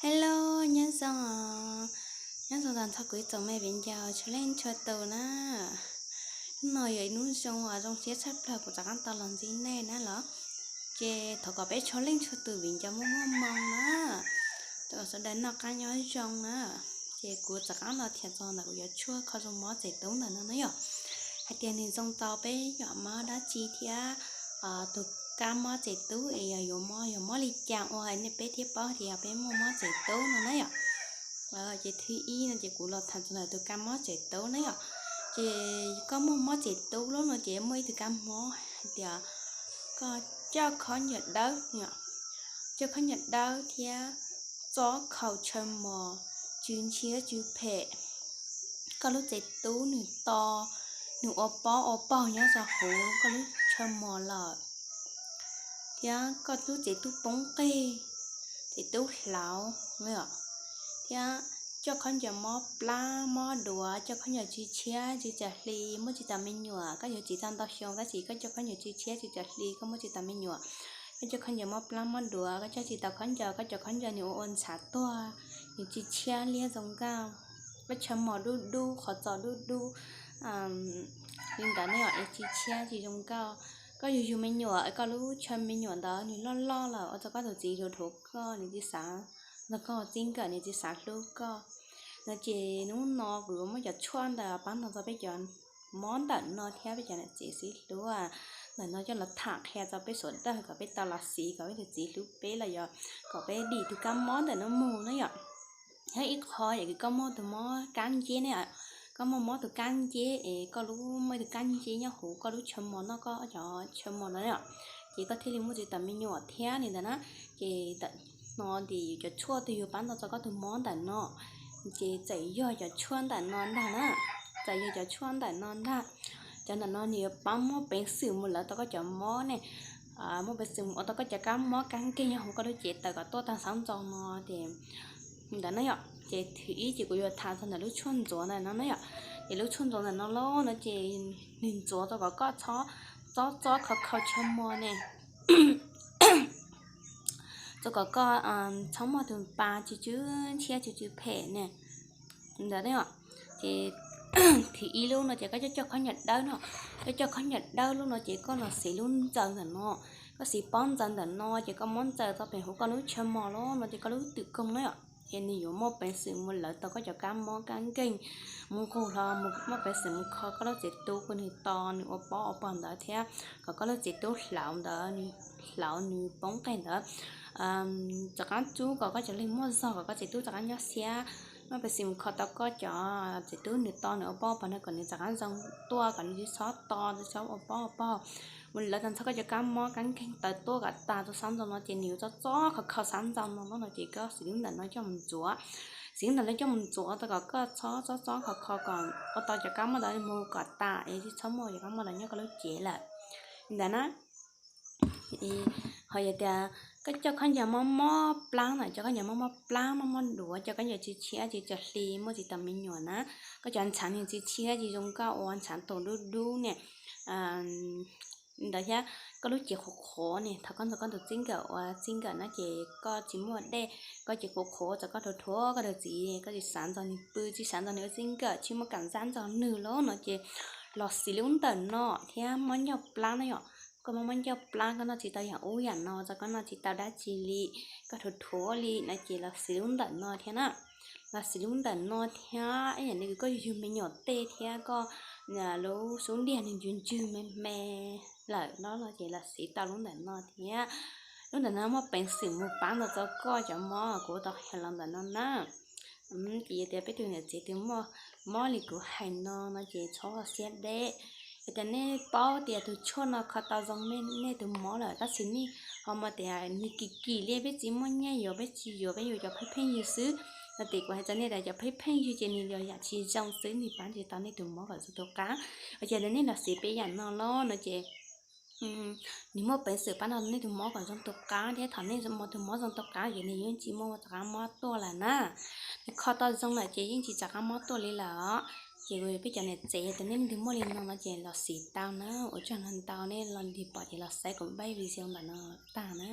Hello, nyob zoo, nyob zoo tag nrho kuv ib tsoom me viv ncaus txhua leej txhua tus na. Hnub no yog ib hnub zoo uas zoo siab tshaj plaws kuv rov qab tau los ntxiv nej na los. Ces thov kom peb txhua leej txhua tus viv ncaus muaj muaj hmoo na, sawv daws noj qab nyob zoo na. Ces kuv rov qab los tham txog ntawm kuv cov tshuaj kho zoo mob txem tub ntawm no na yom. Hais tias nws zoo tau peb yom mob dab tsi thiab tus kab mob txem tub es yog yuav mob, yog mob li cas ua nej peb thiaj paub tias yog peb muaj mob txem tub no na yom. Ces thib ib no ces kuv los tham txog ntawm tus kab mob txem tub na yom. Ces koj muaj mob txem tub lub no ces muaj ib tug kab mob hais tias koj coj khaub ncaws dawb, coj khaub ncaws dawb thiab txob khaus tshaw mos, tsw ntshiab tsw phem. Koj lub txem tub nws to, nws ua pob ua pog nyob rau hauv koj lub tshaw mos lawm. Thiab koj lub txem tub poob qes, txem tub hlauv, thiab coj khaub ncaws mob plab mob duav, coj khaub ncaws tsw tshiab tsw tsaws hli, muaj tsis tau me nyuam, koj yuav txiv tau ntau xyoo tab sis koj coj khaub ncaws tsw tshiab tsw tsaws hli, koj muaj tsis tau me nyuam. Koj coj khaub ncaws mob plab mob duav, koj coj tsis tau khaub ncaws, koj cov khaub ncaws nws ua ua ntshav tuag, nws tsw tshiab liab zoo nkauj. Koj tshaw mos dub dub, qhov txos dub dub li ntawd ne yom, es tsw tshiab tsis zoo nkauj. Koj yug yug me nyuam, koj lub tshaw me nyuam ntawd nws loj loj lawm ua rau koj tus txiv dhuav dhuav koj, nws tsis xav nrog koj txij nkawm, nws tsis xav hlub koj. No ces hnub no kuv yuav muab cov tshuaj ntawd pab ntog txog peb cov mob ntawm no thiab peb cov niam txiv xib hlub ntawm no coj los tham qhia rau peb sawv daws kom peb tau los siv kom peb tus txiv hlub peb los yog kom peb dim tus kab mob ntawm no mus na yom. Thiab ib qho yog koj muaj tus mob kab nceb ne, koj muaj mob tus kab nceb es koj lub muaj ib tug kab nceb nyob hauv koj lub tshaw mos noj koj cov tshaw mos no yom, ces koj thiaj li muaj tsis tau me nyuam thiab li ntawd na. Ces ntawm no ces yus cov tshuaj twg yuav pab ntog txog koj tus mob ntawm no, ces txawm yog cov tshuaj ntawm no ntag na, txawm yog cov tshuaj ntawm no ntag. Cov ntawm no nws yuav pab muaj peev xwm mus lawv tau koj cov mob ne, muaj peev xwm mus ua tau koj cov kab mob kab nkeeg nyob hauv koj lub cev tawm kom tuaj tag xab ntxo no ces ntawd na yom. Ces thib ib ces kuv yuav tham txog ntawm lub tshuaj ntxuav ntawm no na yom. Ces lub tshuaj ntxuav ntawm no los no ces nws ntxuav rau kom koj txhob txob txob khaus khaus tshaw mos ne, rau kom koj txhob muaj tus pa tsw tsw ntshiab tsw tsw phem ne. Ntawd ne, ces thib ib lub no ces koj coj coj khaub ncaws dawb no, coj coj khaub ncaws dawb lub no ces koj los siv lub ntxaws ntawm no, koj siv pob ntxaws ntawm no ces koj muab ntxaws tau pem hauv koj lub tshaw mos los no ces koj lub twm koog na yom, ces nws yuav muaj peev xwm mus lawv tau koj cov kab mob kab nkeeg, mus nqug hlo mus muaj peev xwm mus kho koj lub txim tub kom nws to nws ua pob ua pog ntawd thiab kom koj lub txim tub hlauv ntawd, nws hlauv nws poob qes ntawd rov qab rub kom koj cov leeg muaj zog kom koj txim tub rov qab nyob siab. Muaj peev xwm mus kho tau koj cov txim tub nws to nws ua pob ua pog no kom nws rov qab zoo tuaj kom nws tsis txhob to tsis txhob ua pob ua pog. Mus lawv tag nrho koj cov kab mob kab nkeeg tawm tuaj kom tas rau sab ntxaug no ces nws yuav txob txob kho kho sab ntxaug no no ces koj siv lub ntawm no coj mus ntxuav. Siv lub ntawm no coj mus ntxuav tau kom koj txhob txob txob kho kho kom ua tau cov kab mob ntawd mus kom tas es tsis txhob muaj cov kab mob ntawd nyob koj lub cev lawm. Li ntawd na, ho yog tias koj coj khaub ncaws mob mob plab na, coj khaub ncaws mob mob plab mob mob duav, coj khaub ncaws tsw tshiab tsw tsw hli, muaj tsis tau me nyuam na, koj cov ntshav nws tsw tshiab tsis zoo nkauj ua ntshav taus dub dub ne, ntawd thiab koj lub cev qhuav qhuav ne, thaum koj ntxuav koj tus txij nkawm ua txij nkawm na ces koj tsis muaj dej, koj cev qhuav qhuav txawm koj dhuav dhuav koj tus txiv koj tsis xav nrog nws pw tsis xav nrog nws ua txij nkawm tsis muaj kam zab nrog nws lawm no ces los siv lub ntawm no thiab mob ncauj plab na yom. Koj mob mob ncauj plab koj noj tsis tau yam ub yam no, txog koj noj tsis tau dab tsi li, koj dhuav dhuav li no ces los siv lub ntawm no thiab na. Los siv lub ntawm no thiab ib yam li koj yug yug me nyuam tej thiab koj lub xub ntiag nws ntsws ntsws me me lawm no no ces los siv tau lub ntawm no thiab. Lub ntawm no muaj peev xwm mus pab ntau txog koj cov mob kuv tau qhia los ntawm no na. Ces yog tias peb tus niam txiv twg muaj mob li kuv hais no no ces txhob ua siab deb. Yog tias nej paub tias tus tshuaj no kho tau zoo nej tus mob lawm tab sis nej ho mas tias nws kim kim li peb tsis muaj nyiaj yuav peb tsis yuav, peb yuav cov pheej pheej yig xwb no ces kuv hais txog nej tias cov pheej pheej yig ces nws yog yam tsis zoo xwb, nws pab tsis tau nej tus mob kom zoo tus qab. Ua cas tias nej los siv peb yam no los no ces nws muaj peev xwm pab ntau nej tus mob kom zoo tus qab thiab thaum nej tus mob zoo tus qab ces nws yeej tsis muaj rov qab mob tuaj lawm na. Nws kho tau zoo lawm ces yeej tsis rov qab mob tuaj li lawm. Ces peb cov niam tsev yog tias nej leej twg muaj li no no ces los siv tau na. Ua tsaug ntau nej los nrog pom ces los saib kuv npaj video ntawm no tag na.